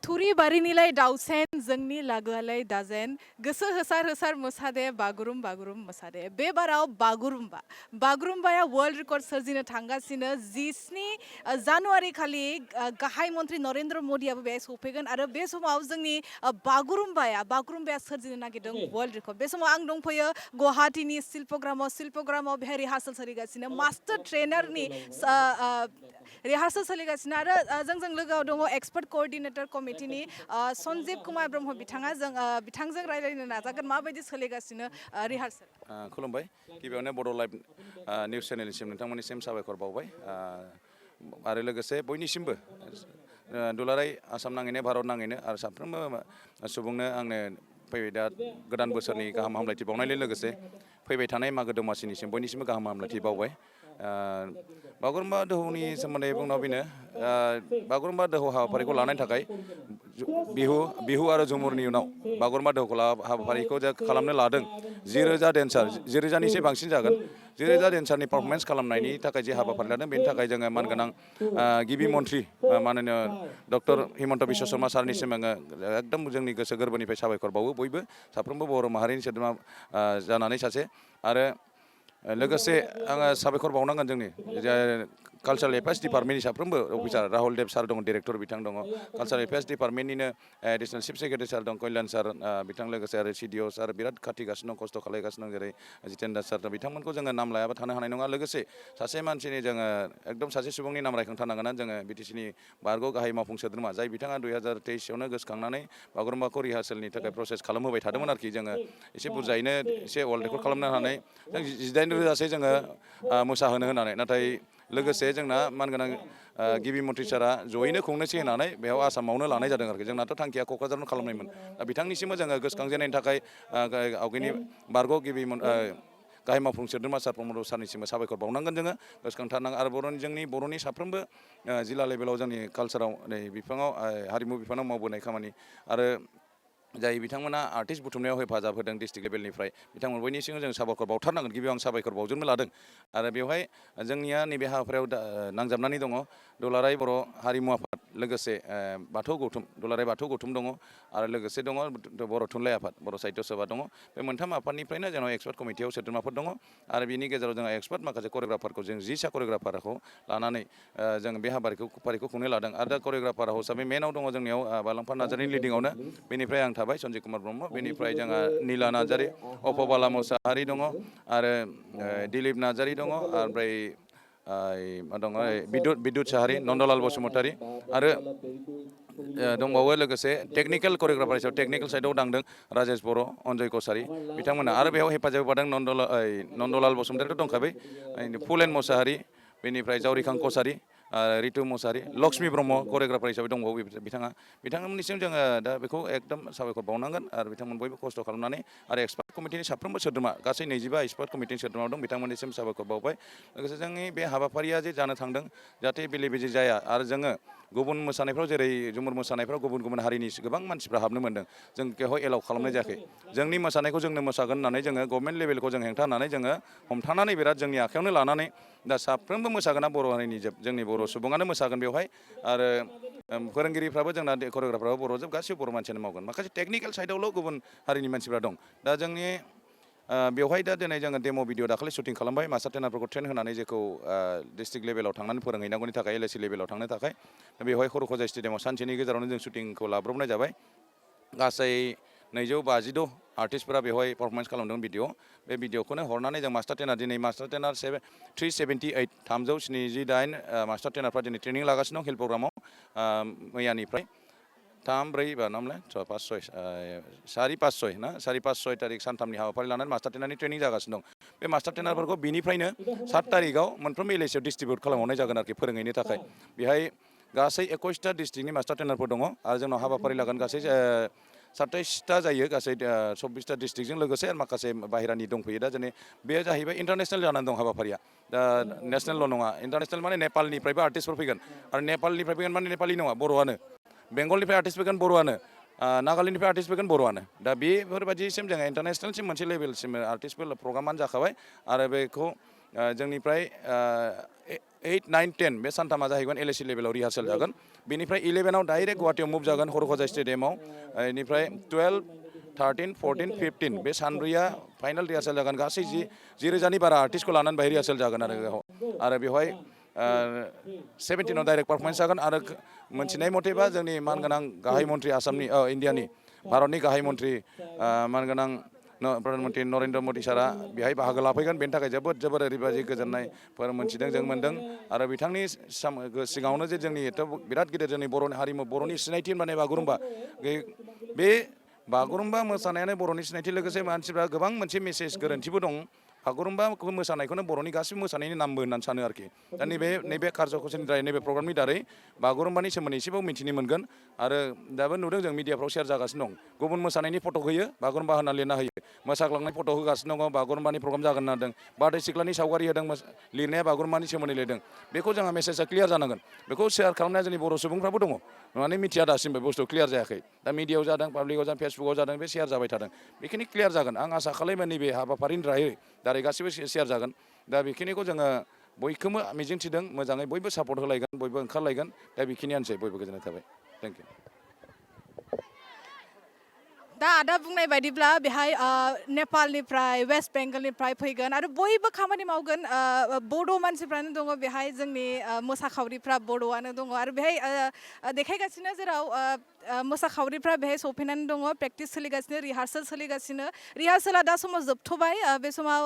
थुरि बारिनिलाय दाउसेन जोंनि लागोआलाय दाजेन गोसो होसार होसार मोसादे बागुरुम बागुरुम मोसादे बे बाराव बागुरुम्बाया वर्ल्ड रेकर्ड सोरजिनो थांगासिनो 17 जानुवारि खालि गाहाय मन्त्रि नरेन्द्र मदियाबो बेहाय सफैगोन आरो बे समाव जोंनि बागुरुम्बाया सोरजिनो नागिरदों वर्ल्ड रेकर्ड बे समाव आं दंफैयो गुवाहाटीनि शिल्पग्रामाव बेहाय रिहार्सेल सोलिगासिनो मास्टार ट्रेनारनि रिहार्सेल सोलिगासिनो आरो जोंजों लोगोआव दङ एक्सपार्ट कोअर्डिनेटर कमिटिनि सन्जीब कुमार ब्रह्म बिथांजों रायज्लायनो नाजागोन माबायदि सोलिगासिनो रिहार्सेल खुलुमबाय गिबियावनो बड' लाइभ निउस चेनेलनिसिम नोंथांमोननिसिम साबायखर बावबाय आरो लोगोसे बयनिसिमबो दुलाराय आसाम नाङैनो भारत नाङैनो आरो साफ्रोमबो सुबुंनो आंनो फैबाय दा गोदान बोसोरनि गाहाम हामलायथि बावनायजों लोगोसे फैबाय थानाय मागो दमासिनिसिम बयनिसिमबो गाहाम हामलायथि बावबाय बागुरुम्बा दोहौनि सोमोन्दै बुंनायाव बेनो बागुरुम्बा दोहौ हाबाफारिखौ लानायनि थाखाय बिहु आरो झुमुरनि उनाव बागुरुम्बा दोहौखौ हाबाफारिखौ खालामनो लादों 10,000 डेन्सार 10,000निसो बांसिन जागोन 10,000 डेन्सारनि पारफरमेन्स खालामनायनि थाखाय जे हाबाफारि लादों बेनि थाखाय जोङो मानगोनां गिबि मन्त्रि माननीय डक्टर हिमन्त बिश्व शर्मा सारनिसिम आङो एकदम जोंनि गोसो गोरबोनिफ्राय साबायखर बावो बयबो साफ्रोमबो बर' माहारिनि सोद्रोमा जानानै सासे आरो लोगोसे आङो साबायखर बावनांगोन जोंनि कालचारेल एफेयार्स डिपार्टमेन्टनि साफ्रोमबो अफिसार राहुल देब सार दङ डिरेक्टर बिथां दङ कालचारेल एफेयार्स डिपार्टमेन्टनिनो एडिसनेल चिफ सेक्रेटारि सार दं कल्यान सार बिथां लोगोसे आरो सिडिअ सार बिराद खाथिगासिनो दं खस्थ' खालायगासिनो दं जेरै जितेन्द्र सार बिथांमोनखौ जोङो नाम लायाबा थानो हानाय नङा लोगोसे सासे मानसिनि जोङो एकदम सासे सुबुंनि नाम रायखांथारनांगोन जोङो बिटिसिनि बारग' गाहाय मावफुं सोद्रोमा जाय बिथाङा 2023 गोसोखांनानै बागुरुम्बाखौ रिहार्सेलनि थाखाय प्रसेस खालामहोबाय थादोंमोन आरोखि जोङो एसे बुरजायैनो एसे वर्ल्ड रेकर्ड खालामनो हानाय जों 18,000सो जोङो मोसाहोनो होनानै नाथाय लोगोसे जोंना मानगोनां गिबि मन्थ्रि सारा जयैनो खुंनोसै होनानै बेयाव आसामावनो लानाय जादों आरोखि जोंनाथ' थांखिया क'क्राझारावनो खालामनायमोन दा बिथांनिसिमबो जोङो गोसोखांजेननायनि थाखाय आवगायनि बारग' गिबि गाहाय मावफुं सोद्रोमा सार प्रमद सारनिसिमबो साबायखर बावनांगोन जोङो गोसोखांथारनांगोन आरो बर'नि साफ्रोमबो जिल्ला लेभेलाव जोंनि कालचाराव नै बिफाङाव हारिमु बिफानाव मावबोनाय खामानि आरो जाय बिथांमोना आर्टिस्ट बुथुमनायाव हेफाजाब होदों डिस्ट्रिक्ट लेभेलनिफ्राय बिथांमोन बयनिसिम जों साबायखर बावथारनांगोन गिबियाव आं साबायखर बावजोबनो लादों आरो बेवहाय जोंनिया नैबे हाबाफारियाव नांजाबनानै दङ दुलाराय बर' हारिमु आफाद लोगोसे दुलाराय बाथौ गौथुम दङ आरो लोगोसे दङ बर' थुनलाइ आफाद बर' साहित्य सभा दङ बे मोनथाम आफादनिफ्रायनो जोंनाव एक्सपार्ट कमिटियाव सोद्रोमाफोर दङ आरो बिनि गेजेराव जोंहा एक्सपार्ट माखासे करिय'ग्राफारखौ जों 10सा करिय'ग्राफारखौ लानानै जों बे हाबाफारिखौ खुंनो लादों आरो दा करिय'ग्राफार हिसाबै मेनाव दङ जोंनियाव बालाम्फा नार्जारिनि लिडिंआवनो बेनिफ्राय आं थाबाय सन्जिब कुमार ब्रह्म बेनिफ्राय जोंहा निला नार्जारि अफबाला मोसाहारि दङ आरो दिलीप नार्जारि दङ ओमफ्राय मा दङ बिद्युत साहारि नन्दलाल बसुमतारी आरो दंबावो लोगोसे टेकनिकेल करिय'ग्राफार हिसाबै टेकनिकेल साइडआव दांदों राजेश बर' अनजय कसारि बिथांमोना आरो बेयाव हेफाजाब होफादों नन्दलाल बसुमतारिथ' दंखाबाय फुलेन मोसाहारि बेनिफ्राय जावरिखां कसारि रितु मोसाहारि लक्ष्मी ब्रह्म करिय'ग्राफार हिसाबै दंबावो बिथांमोननिसिम जोङो दा बेखौ एकदम साबायखर बावनांगोन आरो बिथांमोन बयबो खस्थ' खालामनानै आरो एक्सपार्ट कमिटिनि साफ्रोमबो सोद्रोमा गासै 25 एक्सपार्ट कमिटिनि सोद्रोमा दं बिथांमोननिसिम साबायखर बावबाय लोगोसे जोंनि बे हाबाफारिया जे जानो थांदों जाहाथे बेले बेजे जाया आरो जोङो गुबुन मोसानायफ्राव जेरै झुमुर मोसानायफ्राव गुबुन हारिनि गोबां मानसिफ्रा हाबनो मोन्दों जों बेवहाय एलाउ खालामनाय जायाखै जोंनि मोसानायखौ जोंनो मोसागोन होननानै जोङो गभर्नमेन्ट लेभेलखौ जों हेंथा होनानै जोङो हमथानानै बिराद जोंनि आखायावनो लानानै दा साफ्रोमबो मोसागोना बर' हारिनि जोंनि बर' सुबुङानो मोसागोन बेवहाय आरो फोरोंगिरिफ्राबो जोंना करिय'ग्राफाराबो बर'जोब गासिबो बर' मानसियानो मावगोन माखासे टेकनिकेल साइडआवल' गुबुन हारिनि मानसिफ्रा दं दा जोंनि बेवहाय दा दिनै जोङो डेम' भिडिअ दाखालि शुटिं खालामबाय मास्टार ट्रेनारफोरखौ ट्रेन होनानै जेखौ डिस्ट्रिक्ट लेभेलाव थांनानै फोरोंहैनांगौनि थाखाय LAC लेभेलाव थांनो थाखाय बेवहाय खर'खजाय स्टेडियामाव सानसेनि गेजेरावनो जों शुटिंखौ लाब्रबनाय जाबाय गासै 256 आर्टिस्टफोरा बेवहाय पारफरमेन्स खालामदों भिडिअ बे भिडिअखौनो हरनानै जों मास्टार ट्रेनार दिनै मास्टार ट्रेनार 378 मास्टार ट्रेनारफ्रा दिनै ट्रेनिं लागासिनो दं हिल प्रग्रामाव मैयानिफ्राय 3, 4 बा नामलाय 6, 5, 6 सारि 5, 6 थारिख सानथामनि हाबाफारि लानानै मास्टार ट्रेनारनि ट्रेनिं जागासिनो दं बे मास्टार ट्रेनारफोरखौ बिनिफ्रायनो 7 थारिखआव मोनफ्रोमबो LACआव डिस्ट्रिबिउट खालामहरनाय जागोन आरोखि फोरोंहैनो थाखाय बेहाय गासै 21टा डिस्ट्रिक्टनि मास्टार ट्रेनारफोर दङ आरो जोंनाव हाबाफारि लागोन गासै 27टा जायो गासै 24टा डिस्ट्रिक्टजों लोगोसे माखासे बाहेरानि दंफैयो दा जोंनि बे जाहैबाय इन्टारनेसनेल जानानै दं हाबाफारिया दा नेसनेलल' नङा इन्टारनेसनेल माने नेपालनिफ्रायबो आर्टिस्टफोर फैगोन आरो नेपालनिफ्राय फैगोन माने नेपालि नङा बर'आनो बेंगलनिफ्राय आर्टिस्ट फैगोन बर'आनो नागालेण्डनिफ्राय आर्टिस्ट फैगोन बर'आनो दा बेफोरबायदिसिम जोङो इन्टारनेसनेलसिम मोनसे लेभेलसिम आर्टिस्टफोर प्रग्रामानो जाखाबाय आरो बेखौ जोंनिफ्राय 8, 9, 10 बे सानथामा जाहैगोन LAC लेभेलाव रिहार्सेल जागोन बेनिफ्राय 11आव डाइरेक्ट गुवाहाटियाव मुभ जागोन हरखजाय स्टेडियामाव बेनिफ्राय 12, 13, 14, 15 बे सानब्रैया फाइनाल रिहार्सेल जागोन गासै 10,000नि बारा आर्टिस्टखौ लानानै बेहाय रिहार्सेल जागोन आरो बेवहाय 17आव डाइरेक्ट पारफरमेन्स जागोन आरो मोनथिनाय मथेबा जोंनि मानगोनां गाहाय मन्थ्रि आसामनि इन्डियानि भारतनि गाहाय मन्थ्रि मानगोनां प्रधानमन्त्रि नरेन्द्र मदि सारा बेहाय बाहागो लाफैगोन बेनि थाखाय जोबोर ओरैबायदि गोजोननायफोर मोनथिदों जों मोन्दों आरो बिथांनि सिगाङावनो जे जोंनि एथ' बिराद गिदिर जोंनि बर'नि हारिमु बर'नि सिनायथि होनबाने बागुरुम्बा बे बागुरुम्बा मोसानायानो बर'नि सिनायथि लोगोसे मानसिफ्रा गोबां मोनसे मेसेज गोरोन्थिबो दं बागुरुम्बा मोसानायखौनो बर'नि गासिबो मोसानायनि नामबो होननानै सानो आरोखि दा नैबे कार्यक्रमनि दारै नैबे प्रग्रामनि दारै बागुरुम्बानि सोमोन्दै एसेबाबो मिथिनो मोनगोन आरो दाबो नुदों जों मिडियाफ्राव शेयार जागासिनो दं गुबुन मोसानायनि फट' होयो बागुरुम्बा होनना लिरना होयो मोसाग्लांनाय फट' होगासिनो दङ बागुरुम्बानि प्रग्राम जागोन होनना होदों बारदै सिख्लानि सावगारि होदों लिरनाया बागुरुम्बानि सोमोन्दै लिरदों बेखौ जोंहा मेसेजआ क्लियार जानांगोन बेखौ शेयार खालामनाया जोंनि बर' सुबुंफ्राबो दङ माने मिथिया दासिमबो बुस्थु क्लियार जायाखै दा मिडियायाव जादों पाब्लिकआव जादों फेसबुकआव जादों बे शेयार जाबाय थादों बेखिनि क्लियार जागोन आं आसा खालामो नैबे हाबाफारिनि दारै गासिबो शेयार जागोन दा बेखिनिखौ जोङो बयखौबो मिजिंथिदों मोजाङै बयबो सापर्ट होलायगोन बयबो ओंखारलायगोन दा बेखिनियानोसै बयबो गोजोननाय थाबाय थेंक इउ दा आदा बुंनाय बायदिब्ला बेहाय नेपालनिफ्राय वेस्ट बेंगलनिफ्राय फैगोन आरो बयबो खामानि मावगोन बड' मानसिफ्रानो दङ बेहाय जोंनि मोसाखावरिफ्रा बड'आनो दङ आरो बेहाय देखायगासिनो जेराव मोसाखावरिफ्रा बेहाय सफैनानै दङ प्रेक्टिस सोलिगासिनो रिहार्सेल सोलिगासिनो रिहार्सेला दा समाव जोबथ'बाय बे समाव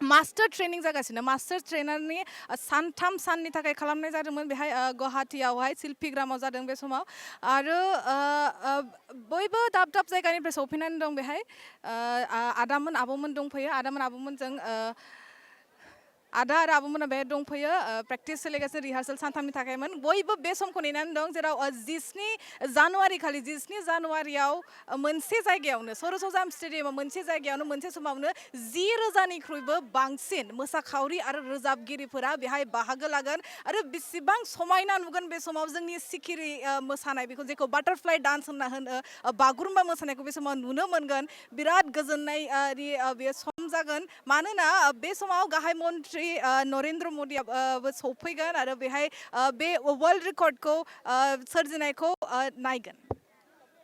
मास्टार ट्रेनिं जागासिनो मास्टार ट्रेनारनि साननि थाखाय खालामनाय जादोंमोन बेहाय गुवाहाटियावहाय शिल्पीग्रामाव जादों बे समाव आरो बयबो दाब दाब जायगानिफ्राय सफैनानै दं बेहाय आदामोन आब'मोन दंफैयो आदामोन आब'मोनजों आदा आरो आब'मोना बेहाय दंफैयो प्रेक्टिस सोलिगासिनो रिहार्सेल सानथामनि थाखायमोन बयबो बे समखौ नेनानै दं जेराव 17 जानुवारि खालि 17 जानुवारियाव मोनसे जायगायावनो सरसजाम स्टेडियामाव मोनसे जायगायावनो मोनसे समावनो 10,000निख्रुइबो बांसिन मोसाखावरि आरो रोजाबगिरिफोरा बेहाय बाहागो लागोन आरो बेसेबां समायना नुगोन बे समाव जोंनि सिखिरि मोसानाय बेखौ जेखौ बाटारफ्लाइ डान्स होनना होनो बागुरुम्बा मोसानायखौ बे समाव नुनो मोनगोन बिराद गोजोननायनि बे सम जागोन मानोना बे समाव गाहाय मन्थ्रि नरेन्द्र मदियाबो सफैगोन आरो बेहाय बे वर्ल्ड रेकर्डखौ सोरजिनायखौ नायगोन